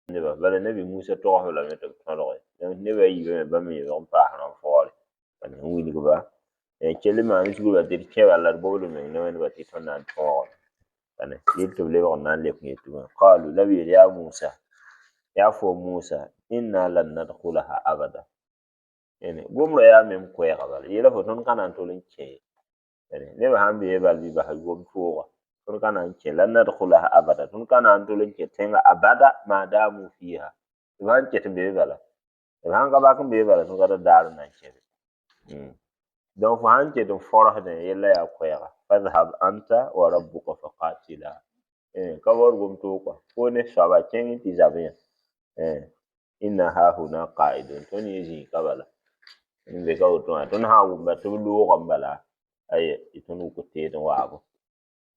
Neba bala Nabi Musa togs-b lame tɩ b tõdge. Donc nebã yiibame bãmb me yẽbg n paas rãn-faoore n wilg-ba n kell n maan zugba tɩ d kẽ bala la d bobd b meng ne Wẽnd tɩ tõnd na n tõogame. Dɩl tɩ b lebg n na n leb n yet tɩ bõe qalu la b yeel yaa Musa, yaa fo Musa, inna lan nadkhulaha abada. Gomdã yaa me m koɛɛga bala yeela fo tõnd ka na n tol n kẽ ye. Nebã sãn bee bal bɩ bas gom-tooga, tõnd ka na n kẽ, lan nadkhulaha abada, tõnd ka na n tol n kẽ tẽngã abada ma damu fiha, tɩ b sãn ket n be bala, b sãn ka bak n be bala, tõnd ka tar daar n na n kẽ be. Donc fo sãn ket n fõrsdẽ yella yaa koɛɛga, fadhhab anta wa rabbuka faqatila, ka waood gom-toog kɔa, fo ne soaba kẽng tɩ zab yã, inna hahuna qa'idun, tõnd yẽ zĩig ka bala n be ka woto wã, tõnd sã n wʋmba tɩ b loogame bala, aya tɩ tõnd wʋk teed n waabo.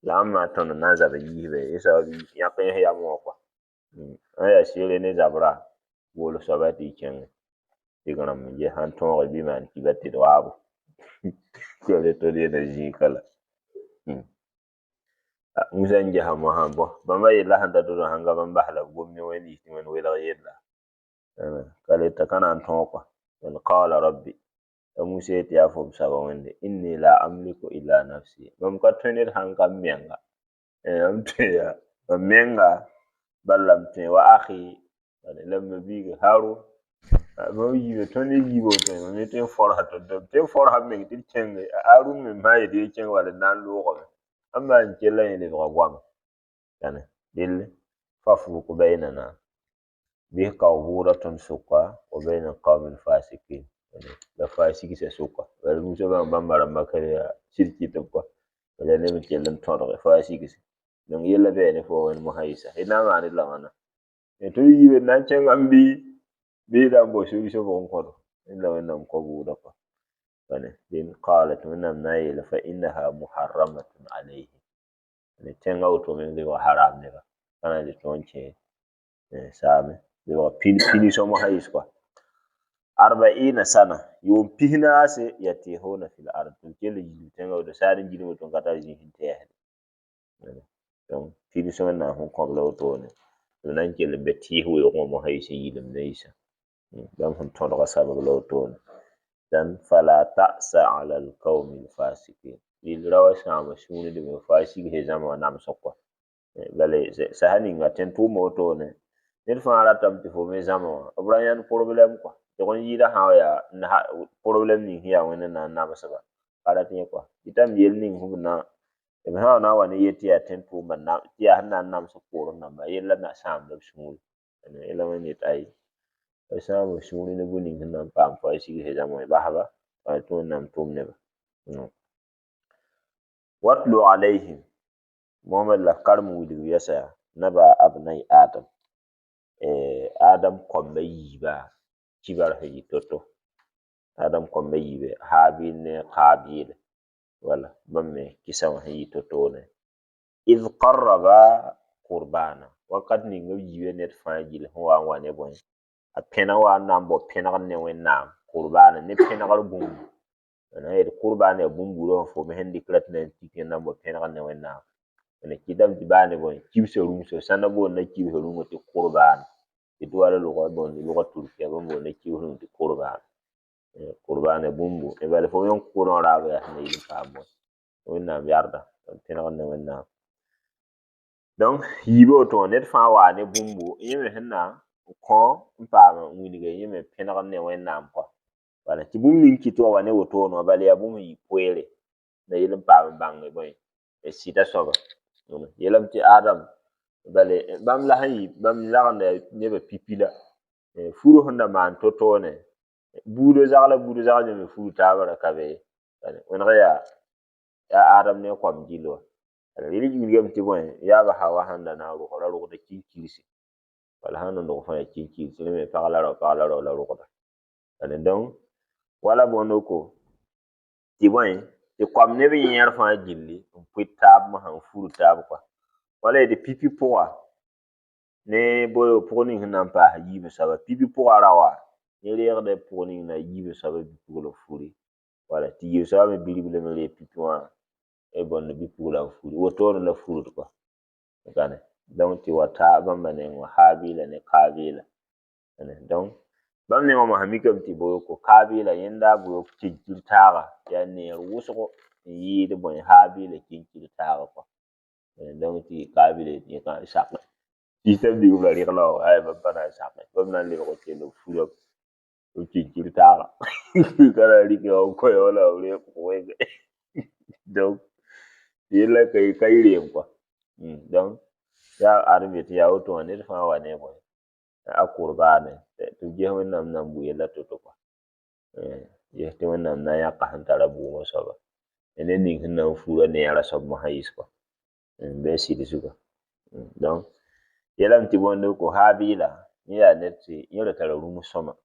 La ãmb maa tõnd n na n zab n yiisbe, yẽ soab yãk yẽ yam wã kɔa. Sã n yaa seere ne zabrã, bool soaba tɩ y kẽngẽ tɩ rãmb n ges sãn tõoge bɩ maan kiba tɩ d waabo. Tõnd yẽ na zĩig ka la. Musa n gesa mosã bõ, bãmba yella sẽn ta tʋ sãn gab n bas la b gom ne Wẽnd yis tɩ Wẽnd welg yella. Ka le t'a ka na n tõog kɔa. Qala rabbi, t'a Musa yetɩ yaa fo m soaba Wẽnde, inni la amliku illa nafsi, mam ka tõe ned sãn ka m menga. M tõe yaa mam menga bala la m tõe wa akhi la m ma-biiga Harun. Bãmb yiibã tõnd ne yiibã woto mam me tõe n fõrsa tõnd m tõe n fõrsa m meng tɩ d kẽnge. Harun me sã n yet yẽ kẽng bala d na n loogame. Ãmb maa n kell la yẽ lebga goama. Dell fafruk baynana, bɩs kao bʋʋda tõnd sʋka, wa bayna alqawmi alfasikin, la fasigsa sʋka. Bala Musa bãng bãmba rãmbã ka yaa sɩd kɩtb kɔa. Bala neb n kell n tõdge fasigse. Donc yella bɩ ne fo Wẽnd mosã yɩsa. D na n maand la wãna? Tõnd yiibã d na n kẽngame bɩ bɩ d na n bao solution bʋg n kõdo. La Wẽnnaam kõ bʋʋda kɔa. Dẽn qala tɩ Wẽnnaam na n yeele fa innaha muharramatun alayhim. Tẽngã woto me lebg haram neba. Ka na n le tõog n kẽ saame. Lebg punition mosã yɩs kɔa. Arba'ina sana, yʋʋm pis-naase, yatihuna fil ard, tɩ b kell n yilg tẽngã woto saad n gilg woto n ka tar zĩis n tɛɛsde. Donc punition Wẽnnaam sẽn kõ-b la wotone tɩ b na n kell n be tɩɩs weoogẽ wã mosã yɩs n yɩlemdã yɩsa. Bãmb sẽn tõdga sabab la wotone. Dãn fala ta'sa ala alqawmi alfasikin. Rɩl ra wa sãama sũur dẽme fasigsã zãma wã namsg kɔa. Bala sasa ninga tẽn-tʋʋmã wotone ned fãa ratame tɩ fo me zãma wã b ra yãnd problɛm kɔa. Tɩg n yɩɩda sã wa yaa problɛm ning sẽn yaa Wẽnd n na n namsba ka rat yẽ kɔa. Tɩ yel ning b na b sã n na n wa ne yet tɩ yaa tẽn-tʋʋmã tɩ yaa sẽn na n namsg poorẽ dãmba yella na sãamda b sũuri. Yella Wẽnd yet ay b sãam b sũuri ne bũ-ning sẽn na n paam fasigsã zãma wã basba tɩ Wẽnnaam tʋm neba. Watlu alayhim, Mohamad la f karem n wilg yɛsa naba abnai Adam. Adam kõmba yiibã kibar sẽn yɩ to-to. Adam kõmba yiibe Habil ne Qabil. Wala bãmb me kɩsa wã sẽn yɩ to-toone. Id qarraba qurbana, wakat ning b yiibã ned fãa gill sẽn wa n wa ne bõe a pẽneg wa n na n bao pẽnegr ne Wẽnnaam qurbana ne pẽnegr bũmb. Na yet qurbana yaa bũmb buudã fo me sẽn dɩk rat na n tik yẽnd na n bao pẽnegr ne Wẽnnaam. Kɩtame tɩ baa ne bõe kibsã rũmsa sãnda boonda kibsã rũngã tɩ qurbana. Tɩ wala lʋga bõnd lʋga turkiya bãmb boonda kibs rũng tɩ qurbana. Qurbana bũmbu bala fo yõk kʋʋdã raabã yaa sẽn na yɩl n paam bõe Wẽnnaam yarda pẽnegr ne Wẽnnaam. Donc yiibã woto wã ned fãa waa ne bũmbu yẽ me sẽn na n kõ n paam n wilg yẽ me pẽnegr ne Wẽnnaam kɔa. Bala tɩ bũmb ning kɩt wa wa ne wotone wã bala yaa bũmb sẽn yɩ poeere na yɩl n paam n bãng bõe sɩda soaba. Yeelame tɩ Adam bala bãmb la sẽn yɩ bãmb lagenda nebã pipi la furu sẽn da maan to-toone buudã zagla buudã zagl yãmb furu taabã ra ka be ye. Wẽneg yaa Adam ne a koam gill wã. Rɩl wilgame tɩ bõe yaabã Hawa sẽn da na n rʋg ra rʋgda kinkirsi. Bala sãn n rog fãa yaa kinkirsi rẽ me pag la rao pag la rao la rʋgda. Donc wala bõndko tɩ bõe tɩ koam neb yẽer fãa gilli n pʋɩt taab mosã n fur taab kɔa. Wala yetɩ pipi pʋga ne pʋg ning sẽn na n paas yiibã soaba pipi pʋga ra wa yẽ reegda pʋg ning na yiibã soaba bi-pugl n furi. Wala tɩ yiib soaba me biribla me reeg pipi wã bõnd bi-pugla n furi. Wotone la furd kɔa. Donc tɩ wa ta bãmba nengẽ wã, Habila ne Kabila. Donc bãmb nengã mosã mikame tɩ boyoko Kabila yẽnda a boyok kinkir taaga, yaa neer wʋsgo n yɩɩd bõe Habila kinkir taaga kɔa. Donc tɩ Kabila yetɩ yẽ ka n sake tɩ ning b ra rɩgla wã, ay bãmb pa na n sake, bãmb na n lebg n kell b furame b kinkir taaga ka na n rɩk yao n kõ yao la b reeg wẽnga. Donc yella ka y reem kɔa. Donc yaa adem yetɩ yaa woto wã ned fãa wa ne bõe a kurbaane tɩ b ges Wẽnnaam na n bʋ yella to-to kɔa, ges tɩ Wẽnnaam na n yãka sẽn tara bʋʋmã soaba ned ning sẽn na n fura neerã soab mosã yɩs kɔa bɩ a sɩd zuga. Donc yelame tɩ bõnd ko Habila yẽ yaa ned tɩ yẽ ra tara rũms sõma,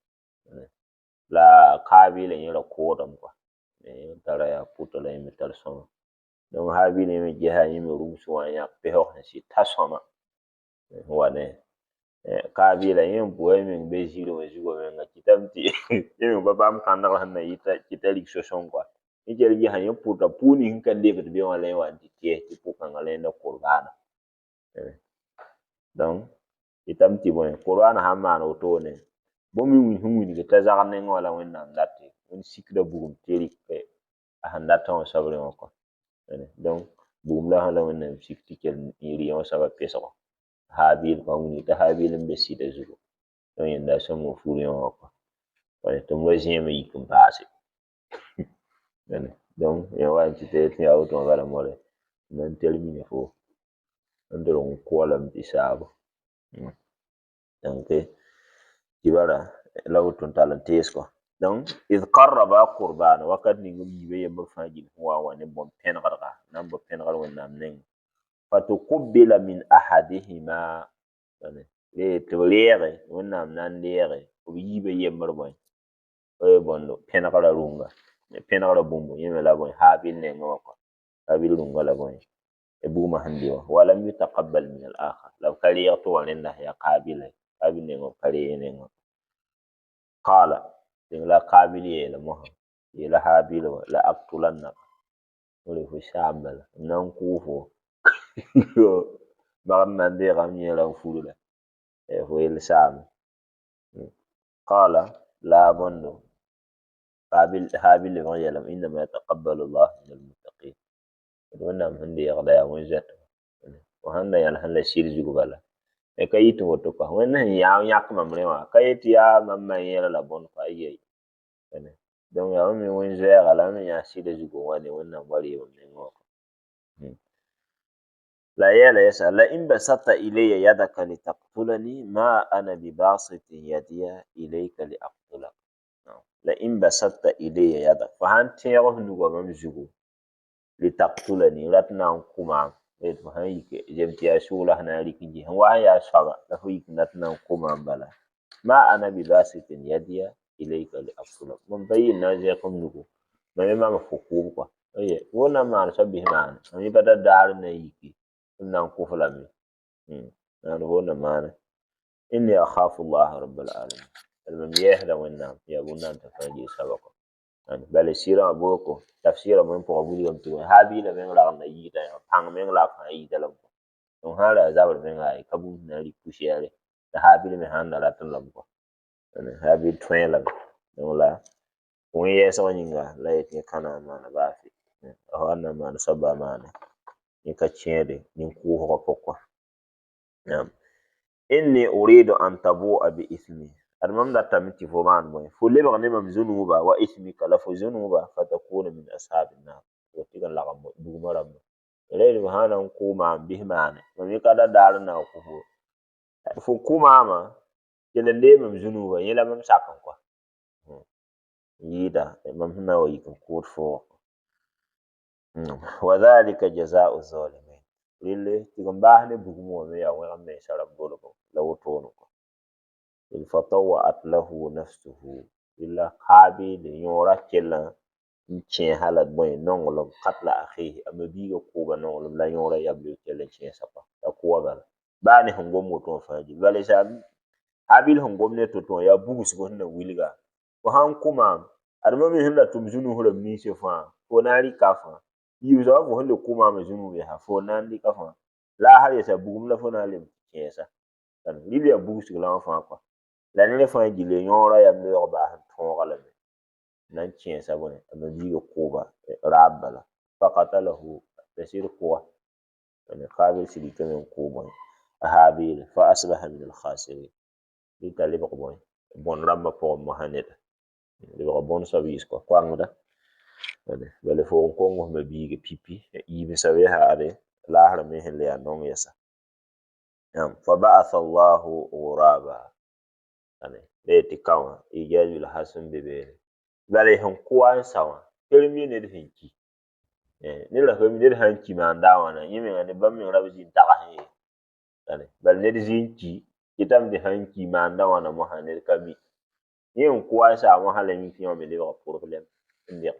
la Kabila yẽ ra koodame kɔa, yẽ tara yaa pʋtɔ la yẽ me tar sõma. Donc Habila yẽ me gesa yẽ me rũms wã n yãk pesg sẽn sɩd t'a sõma sẽn wa ne Kabila yẽ n pʋsa y meng be zĩri wã zugã menga kɩtame tɩ yẽ meng pa paam kãndgr sẽn na yɩta t'a rik so-sõng kɔa. Yẽ kell gesa yẽ pʋta pʋʋg ning sẽn ka lebd be wã la yẽ wa n tɩ tɩɛs tɩ pʋ-kãngã la yẽnda kurbaana. Donc yetame tɩ bõe kurbaana sã n maan wotone bũmb ning sẽn wilg t'a zagr nengẽ wã la Wẽnnaam date wẽnd sikda bugum tɩ rɩk a sẽn datã wã soab rẽ wã kɔa. Donc bugum la sã la Wẽnnaam sik tɩ kell n rɩ wã soabã pesgo Habil kɔa, wilg t'a Habil n be sɩda zugu. Donc yẽnda sõm n fur yõ wã kɔa tɩ m wa zẽem n yik n paase. Donc yẽ wa n kɩta tɩ yaa woto wã bala modẽ n na n termine fo n tɩrg n kʋa lame tɩ saabo. Donc kibara la woto n tall n tees kɔa. Donc id qarraba qurbana, wakat ning b yiibã yembr fãa gill sẽn wa n wa ne bõn-pẽnegdga na n bao pẽnegr Wẽnnaam nengẽ, fatuqubila min ahadihima, tɩ b reege Wẽnnaam na n deege b yiibã yembr bõe bõndo pẽnegrã rũnga, pẽnegrã bũmb yẽ me la bõe Habil nengẽ wã kɔa, Habil rũngã la bõe bugmã sẽn dɩ wã, walam yutaqabbal min al-akhar, la b ka reeg tɩ wa rẽnda sẽn yaa Kabila ye, Habil nengẽ b ka reeg yẽ nengẽ. Qala dẽng la Kabil yeela mosã yeela Habil wã la aktulannaka fo saam bala m na n kʋʋ fo bagd na n deegame yẽera n furla fo yell saame. Qala la bõndo Habil lebg n yeelame innama yataqabbalu llahu min almuttaqin, Wẽnnaam sẽn deegda yaa wẽn-zoɛtba, fo sãn da yãls la sɩd zug bala ka yit woto kɔa, Wẽnd sẽn yãk mam rẽ wã ka yet tɩ yaa mam ma yẽera la bõnd kɔa, ayi. Donc yaa wẽnd me wẽn-zoɛɛga la me yãs sɩda zug n wa ne Wẽnnaam wa reem m nengẽ wã. La yeela yɛsa la in basatta ilayya yadaka litaqtulani ma ana bibasitin yadiya ilayka liaqtulak. La in basatta ilayya yadak, fo sãn tẽeg f nugã mam zugu litaqtulani rat na n kʋ maam, fo sãn yik zem tɩ yaa sugla sẽn na n rɩk n ges sẽn wa n yaa soaba la fo yik n dat na n kʋ maam bala, ma ana bibasitin yadiya ilayka liaqtulak, mam pa yɩ n na n zẽk m nugu mam me mam fo kʋʋb kɔa. Fo na n maan soab bɩs maane mam yẽ pa tar daar n na n yiki tɩ m na n kʋ-f lame maan fo na maane. Inni akhafu llaha rabbal alamin, mam yɛɛsda Wẽnnaam yaa bũmb t'a fãa gee soaba kɔa. Bala sɩɩrã wã booko tafsɩɩrã meng pʋgã wilgame tɩ Habila meng rag n da yɩɩda pãng meng la a fãa yɩɩda lame kɔa. Donc sã n ra yaa zabr menga ay ka bũmb sẽn na n rɩk poussière la Habil me sã n da ratẽ lame kɔa. Habil tõe lame donc la wẽn-yɛɛsg yĩnga la yetɩ yẽ ka na n maana baa fɩ, a wa n na n maan soab a maane yẽ ka kẽede nin-kʋʋsgã pʋg kɔa. Inni uridu an tabu'a bi ithmi, ad mam datame tɩ fo maan bõe fo lebg ne mam zũnuuba wa ithmika la fo zũnuuba fatakuna min ashabi nnar, fo tɩg n lagem bugmã rãmba. La yel fo sã n na n kʋ maam bɩs maane mam yẽ ka da daar n na n kʋ fo, fo kʋ maamã kell n dee mam zũnuuba yẽ la mam sak n kɔa n yɩɩda mam sẽn na n wa yik n kʋʋd foogã. Wa dhalika jazau zalimin, relle tɩg n baas ne bugum wã me yaa wẽgem mensã rãmb dolgo la wotone kɔa. Fatawa'at lahu nafsuhu, rella Kabil yõora kell n kẽesa la bõe nonglem katla akhihi, a ma-biigã kʋʋba nonglem la yõora yabl kell n kẽesa kɔa t'a kʋa bala baa ne sẽn gom woto wã fãa gil bala Habil sẽn gom ne to-to wã yaa bugsgo sẽn na wilga fo sãn kʋ maam ad mam me sẽn da tʋm zũnus rãmb ninsã fãa fo na n rɩka fãa yiib soabã fo sẽn le kʋ maamã zũnug yaa fo na n rɩka fãa. La a hal yɛsa bugum la fo na n lem tɩ kẽesa. Rɩl yaa bugsg la wã fãa kɔa. La ned fãa gilli yõorã yam-beoog baas n tõoga lame n na n kẽesa bõe a ma-biigã kʋʋba raab bala. Fakatalahu t'a sɩd kʋga. Kaabil sɩd yikame n kʋ bõe a Haabil fa asbaha min alkhasirin. Bɩ t'a lebg bõe bõn rãmbã pʋgẽ mosã neda. Lebg bõn soab yɩs kɔa koangda. Bala fo n kong f ma-biigã pipi yiib n soab yaa ade laasrã me sẽn le yaa nong yɛsa. Fa ba'atha Allahu ghuraba. La yetɩ ka wã ijaz bil hasm be beene. Bala sẽn kʋa n sa wã perem ye ned sẽn ki. Ned ra ka mi ned sã n ki maanda a wãna yẽ menga ne bãmb meng ra b zĩ n tags ye. Bala ned zĩ n ki kɩtame tɩ sã n ki maanda wãna mosã ned ka mi. Yẽ n kʋa n saa mosã la yẽ tɩ yẽ wã me lebga problɛm n dẽg.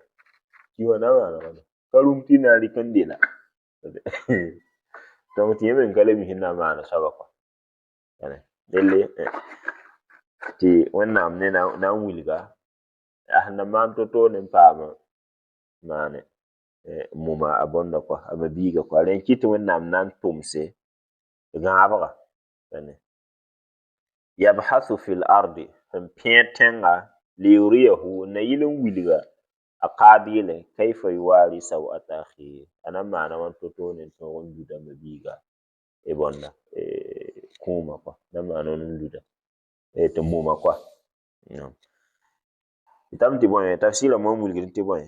Ki wã na n maana wãna ka rũm tɩ na n rɩk n dela. Donc tɩ yẽ meng ka le mi sẽn na n maana soaba kɔa. Delle tɩ Wẽnnaam ne na n wilga a sẽn na maan to-to ne n paam maane muma a bõnda kɔa a ma-biigã kɔa rẽ n kɩt tɩ Wẽnnaam na n tʋmse gãabga yabhasu fil ardi sẽn pẽed tẽnga liyuriyahu n na yɩl n wilga a Kaabɩlẽ kayfa yuwari sawata akhihi a na n maana wãn to-to ne n tõog n luda ma-biiga bõnda kũumã kɔa na n maana wãn n luda tɩ muma kɔa. Tɩ tɩ bõe tafsɩrã moan wilgd tɩ bõe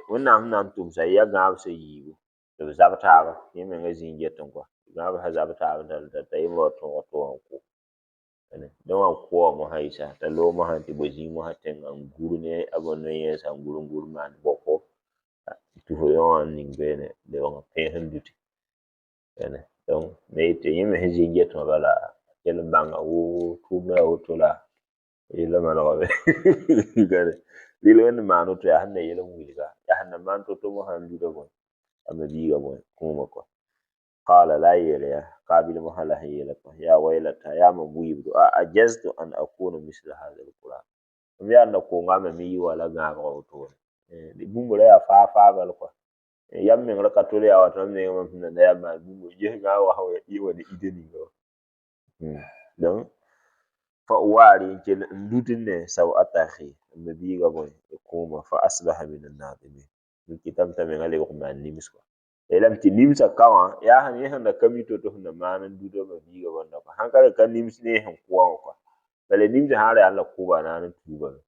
Wẽnnaam sẽn na n tʋmsa yaa gãabsã yiibu tɩ b zab taaba yẽ menga zĩ n get n kɔa gãabsã zab taaba t'a yembr wa tõog tɩ wã n kʋ. Dẽ wã n kʋ wã mosã yɩsa t'a loog mosã tɩ bɔ zĩig mosã tẽngã n gur ne a bõn no-yẽesã n gur n gur n maan bɔko tɩ fo yõ wã n ning beene lebg n pẽes n luti. Donc ne yetɩ yẽ me sẽn zĩ n get wã bala kell n bãnga woo tʋʋmdã yaa woto la yella manegame. Rɩl Wẽnd maan woto yaa sẽn na yel n wilga yaa sẽn na maan to-to mosã n luda bõe a ma-biigã bõe kũumã kɔa. Qala la a yeela yaa Kaabil mosã la sẽn yeela kɔa yaa waylata yaa mam wiibdo a ajaztu an akuna misla hada alquran m yaa n na konga me me yɩ wala gãabga wotone. Bũmb ra yaa faa faa bal kɔa. Yam meng ra ka tol yaa wa tɩ mam nengã mam sẽn na yaa maan bũmb ges gãabga sã wa ne ida ninga wã. Donc fa uwari n kell n lut ne sawata akhi n ma-biigã bõe kũumã fa asbaha min annadimin kɩtame t'a menga lebg n maan nims kɔa. La yeelame tɩ nimsã ka wã yaa yẽ sẽn da ka mi to-to sẽn na maan n luda ma-biigã bõnda kɔa sãn ka ra ka nims ne sẽn kʋ wã wã kɔa. Bala nimsã sã n ra yaa la kʋba naan n tuubame.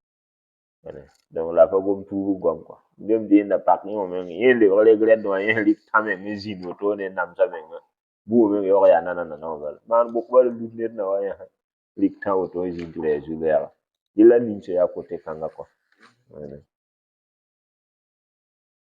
Donc la pa gom tuubg goam kɔa. Bem tɩ yẽ na pak yẽ wã meng yẽ n lebg regret wã yẽ sẽn rɩk tã meng n zĩnd wotone n namsa menga bũmb meng yaoog yaa nanana wã bala. Maan bʋk bala lut ned na wa yã rɩk tã woto n zĩnd tɩ ra yaa zu-bɛɛga. Dẽ la nimsã yaa kote kãngã kɔa.